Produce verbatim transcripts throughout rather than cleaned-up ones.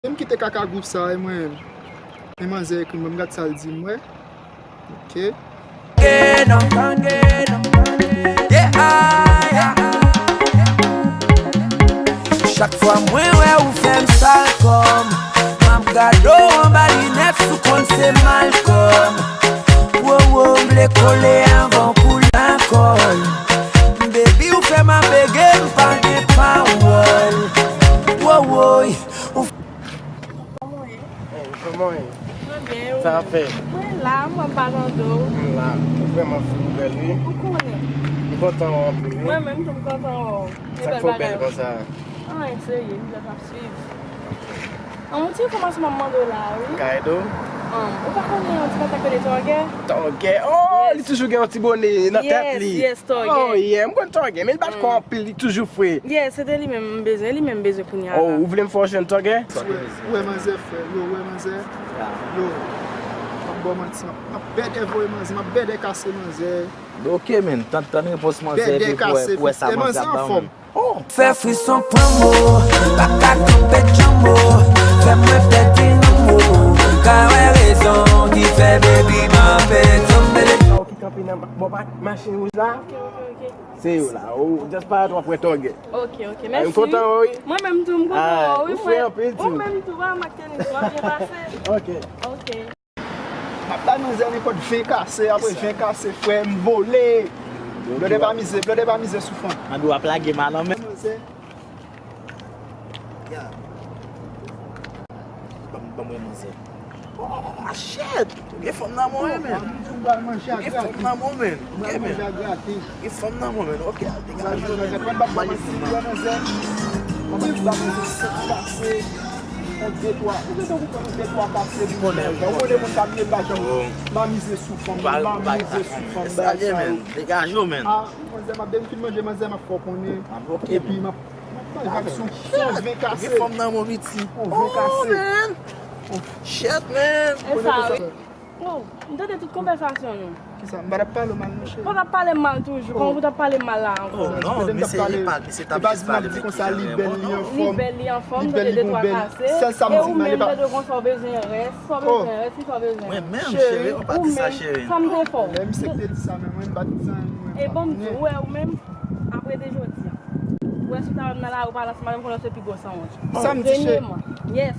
M kite kaka gwoup sa, e mwen, e manzè ekri m, ban m gad sa l di m, wè. Ok. Tange non, tange non. Yeah, ah, yeah. Chak fwa mwen wè ou fè m sal kò m, m ap gade w anba linèt sou konn se Malcom. Wo, wo, m vle kole anvan w koule alkòl. Baby, ou fè m ap bege, m pa gen pawòl. Wo, wo, ou Kòman w ye? Hey, kòman w ye? Mwen byen, e ou? Sa ap fè? Mwen la, mwen pa tande w. M la. Ou vrèman fou, bèl, wi. Ou konnen. M kontan wè w anpil, wi. Mwen menm tou, m kontan wè w. E bèl bagay. Sa k fè w bèl konsa? Anyen, serye, m jis ap swiv. An, yon ti enfòmasyon m ap mande w la, wi. Ka ede w? An, ou pa konnen yon ti kontak rele Tògè? Tògè? Oh, li toujou gen yon ti bone nan tèt li. Yes, yes, Tògè. Oh, yeah, m konn Tògè, men li bat kò anpil, li toujou fre. Yeah, se de li menm m bezwen, li menm m bezwen kounye a la. Oh, ou vle m fè w jwenn Tògè? Ou wè manzè, frè, yo, ou wè manzè? Yo, m ap ba w manti, m ap, m ap bèdè voye manzè, m ap bèdè kase manzè. Ok, men, tann, tann repons manzè epi pou wè, pou wè sa manzè ap ba w menm. Oh. Fè frison pran mo, pa ka kanpe djanmo, fè mwen pèdi nan mo, ka wè rezon ki fè baby m ape tonbe. Sa w ki kanpe nan bò machin wouj la? Ok, ok, ok. Se yo la, ou just parèt w ap wè Tògè. Ok, ok, mèsi. M kontan wè w, wi. Mwen menm tou, m kontan wè w, wi. Ou fre anpil, ou menm tou, pa m ak tenis, w ap byen pase. Ok. Ok. M ap bay manzè nenpòt ven kase, apre ven kase, frè, m vole. Blòdè pa mize, blòdè pa mize sou fanm. Mande w ap lage m a lanmè. Manzè. Ya. Ban m, ban m wè manzè. Oh, shit! Ou gen fanm nan men w, men. Ou gen fanm nan men w, men. Ok, men. Gen fanm nan men w, men. Ok, al degaje w, men. Mwen pa ba manzè. Mwen pa ba manzè sèt kase. Yon de twa. Ou gen tan pou pran yon de twa kase pou mwen. Ou konnen moun k ap vle pa janm pa mize sou fanm. Pa mize sou fanm, bagay sa yo. Degaje w, men. Ah, manzè, m ap, depi m fin manje manzè, m ap fè w konnen. Epi m ap, m ap manje ak sou, sou ven kase. Gen fanm nan men w, piti. Sou ven kase. Oh, man. Shit, man. E sa, wi. Oh, m tande tout konvèsasyon nou. Kisa? M pa t ap pale w mal, monchè. Ou pa t ap pale m mal toujou. Kòman pou w t ap pale m mal la ankò? Oh, non, misye, li pa, misye t ap jis pale de kijan l renmen w, non. Li bèl, li anfòm, m tande de twa kase. E ou menm, m tande w konsa w bezwen rès, sa w bezwen rès, kisa w bezwen? Mwen menm, cheri, ou pa di sa, cheri. Sa m te fè w. Lè misye te di sa, men mwen, m pa t di anyen, mwen. E bon, m di w, ou wè, ou menm, apre de jodi a. Ou wè, si w ta wè m nan lari, w pale ansanm avè m, konnen w se pi gwo sanwont. Sa m di, cheri? Premyèman, yes.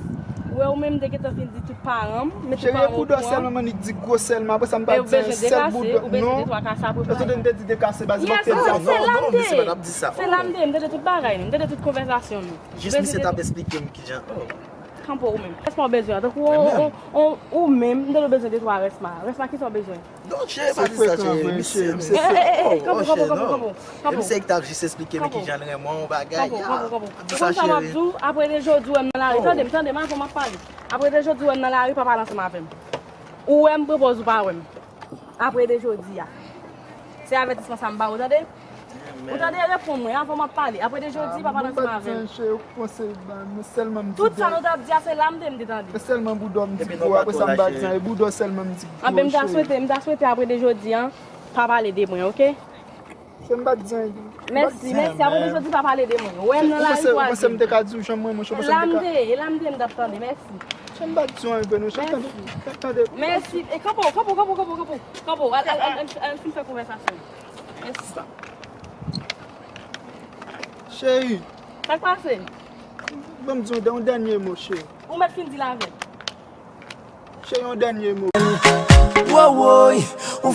Ou wè, ou menm, m te gentan fin di tout paran m, mete paran m okouran. Cheri, e pou dò sèlman, m annik di gwo sèlman, apre sa m pa di anyen, sèl bout, non. Ou bezwen de kase, ou bezwen de twa kase apre paran. Èske w te di de kase, baz, m ap te di sa. Non, non, non, misye pa t ap di sa. Se la m te ye, m tande tout bagay nou, m tande tout konvèsasyon nou. Jis misye t ap esplike m kijan, oh. Kanpe w menm. Rès ma w bezwen an, tankou on, on, on, ou menm, m tande w bezwen de twa rès ma. Rès ma, kisa w bezwen? Non, cheri, pa di sa, cheri. Misye, misye, oh, oh, cheri, non. E misye ki t ap jis esplike m kijan l renmen w, bagay, ya. Kanpe w, kanpe w, kanpe w. Ou konn sa m ap di w? Apre de jodi, ou wè m nan lari. Tande m, tande m, avan m ap pale. Apre de jodi, ou wè m nan lari, pa pale ansanm avè m. Ou wè m pran pòz ou pa wè m. Apre de jodi a. Se avètisman sa m ba ou, tande? Ou tande, reponn mwen avan m ap pale. Apre de jodi, pa pale ansanm avè m. Mwen pa t di anyen, cheri, ou panse, mwen sèlman m di. Tout sa nou t ap di a, se la m te, m te tande. Se sèlman boudò m di gwo, apre sa m pa di anyen, e boudò sèlman m di gwo, cheri. Anben, m ta swete, m ta swete apre de jodi a, pa pale de mwen, ok? Se m pa t di anyen. Mèsi, mèsi. Apre de jodi, pa pale de mwen. Wè m nan lari, twazyèm. Ou panse m te ka di w jan m renmen w, ou panse m te ka. E la m te ye, e la m te ye, m t ap tande. Mèsi. Jan m pa t di w anyen, Venus, tande, tande. Mèsi. E kanpe w, kanpe w, kanpe w, kanpe w, kanpe w. Al, al, al, al, al fin fè konvèsasyon. Mèsi. Cheri. Sa k pase? Ban m di w yon dènye mo, cheri. Ou mèt fin di l avè m. Cheri, yon dènye mo. Wowoy, ou